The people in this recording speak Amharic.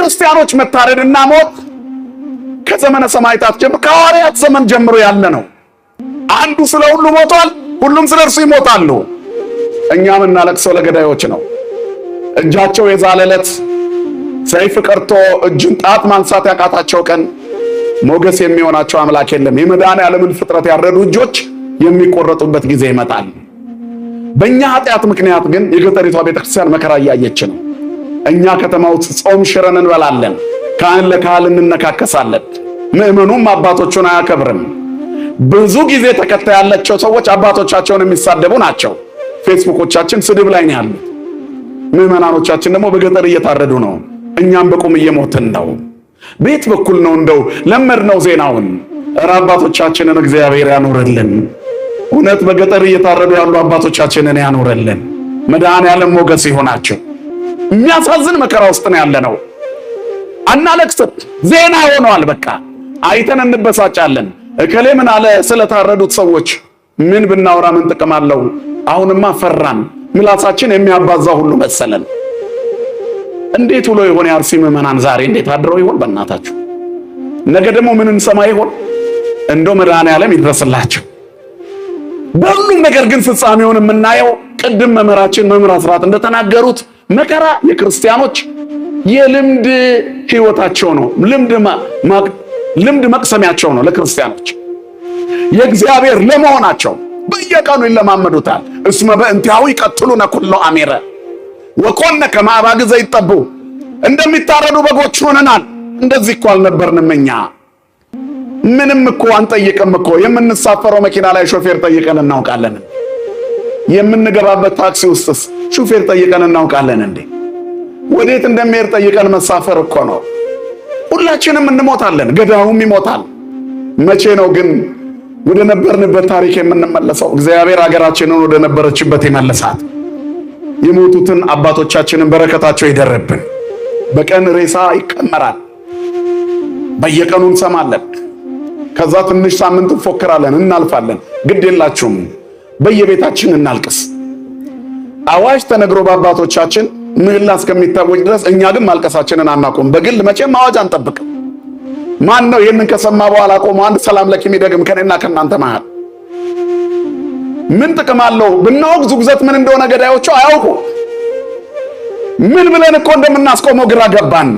የክርስቲያኖች መታረድና ሞት ከዘመነ ሰማዕታት ጀምሮ ከሐዋርያት ዘመን ጀምሮ ያለ ነው። አንዱ ስለ ሁሉ ሞቷል፣ ሁሉም ስለ እርሱ ይሞታሉ። እኛ የምናለቅሰው ለገዳዮች ነው። እጃቸው የዛለለት ሰይፍ ቀርቶ እጁን ጣት ማንሳት ያቃታቸው ቀን ሞገስ የሚሆናቸው አምላክ የለም። የመድኃኔዓለምን ፍጥረት ያረዱ እጆች የሚቆረጡበት ጊዜ ይመጣል። በእኛ ኃጢአት ምክንያት ግን የገጠሪቷ ቤተክርስቲያን መከራ እያየች ነው። እኛ ከተማው ጾም ሽረን እንበላለን፣ ካህን ለካህን እንነካከሳለን። ምዕመኑም አባቶቹን አያከብርም። ብዙ ጊዜ ተከታይ ያላቸው ሰዎች አባቶቻቸውን የሚሳደቡ ናቸው። ፌስቡኮቻችን ስድብ ላይ ነው ያሉት። ምዕመናኖቻችን ደግሞ በገጠር እየታረዱ ነው። እኛም በቁም እየሞትን ነው። ቤት በኩል ነው እንደው ለመድ ነው ዜናውን። ኧረ አባቶቻችንን እግዚአብሔር ያኖርልን። እውነት በገጠር እየታረዱ ያሉ አባቶቻችንን ያኖርልን። መድኃኔዓለም ሞገስ ይሆናቸው። የሚያሳዝን መከራ ውስጥ ነው ያለነው። አናለቅስም፣ ዜና ሆኗል። በቃ አይተን እንበሳጫለን። እከሌ ምን አለ ስለታረዱት ሰዎች ምን ብናወራ ምን ጥቅም አለው? አሁንማ ፈራን። ምላሳችን የሚያባዛ ሁሉ መሰለን። እንዴት ውሎ ይሆን የአርሲ ምዕመናን ዛሬ እንዴት አድረው ይሆን? በእናታችሁ ነገ ደግሞ ምን እንሰማ ይሆን? እንደው መድኃኔዓለም ይድረስላቸው። በሁሉም ነገር ግን ፍጻሜውን የምናየው ቅድም መምህራችን መምህር አስራት እንደተናገሩት መከራ የክርስቲያኖች የልምድ ህይወታቸው ነው። ልምድ መቅሰሚያቸው ነው። ለክርስቲያኖች የእግዚአብሔር ለመሆናቸው በየቀኑ ይለማመዱታል። እስመ በእንቲአሁ ይቀትሉነ ኩሎ አሜረ ወኮነ ከመ አባግዕ ዘይጠቡ፣ እንደሚታረዱ በጎች ሆነናል። እንደዚህ እኮ አልነበርንም እኛ። ምንም እኮ አንጠይቅም እኮ። የምንሳፈረው መኪና ላይ ሾፌር ጠይቀን እናውቃለን? የምንገባበት ታክሲ ውስጥስ ሾፌር ጠይቀን እናውቃለን እንዴ? ወዴት እንደሚሄድ ጠይቀን መሳፈር እኮ ነው። ሁላችንም እንሞታለን፣ ገዳዩም ይሞታል። መቼ ነው ግን ወደ ነበርንበት ታሪክ የምንመለሰው? እግዚአብሔር ሀገራችንን ወደ ነበረችበት ይመልሳት። የሞቱትን አባቶቻችንን በረከታቸው ይደረብን። በቀን ሬሳ ይቀመራል፣ በየቀኑ እንሰማለን። ከዛ ትንሽ ሳምንት እንፎክራለን፣ እናልፋለን። ግድ የላችሁም፣ በየቤታችን እናልቅስ። አዋጅ ተነግሮ በአባቶቻችን ምህላ እስከሚታወጅ ድረስ እኛ ግን ማልቀሳችንን አናቆም። በግል መቼም አዋጅ አንጠብቅም። ማን ነው ይህንን ከሰማ በኋላ ቆሞ አንድ ሰላም ለኪ የሚደግም ከኔና ከእናንተ መሃል? ምን ጥቅም አለው? ብናወግዝ ውግዘት ምን እንደሆነ ገዳዮቹ አያውቁ። ምን ብለን እኮ እንደምናስቆመው ግራ ገባን።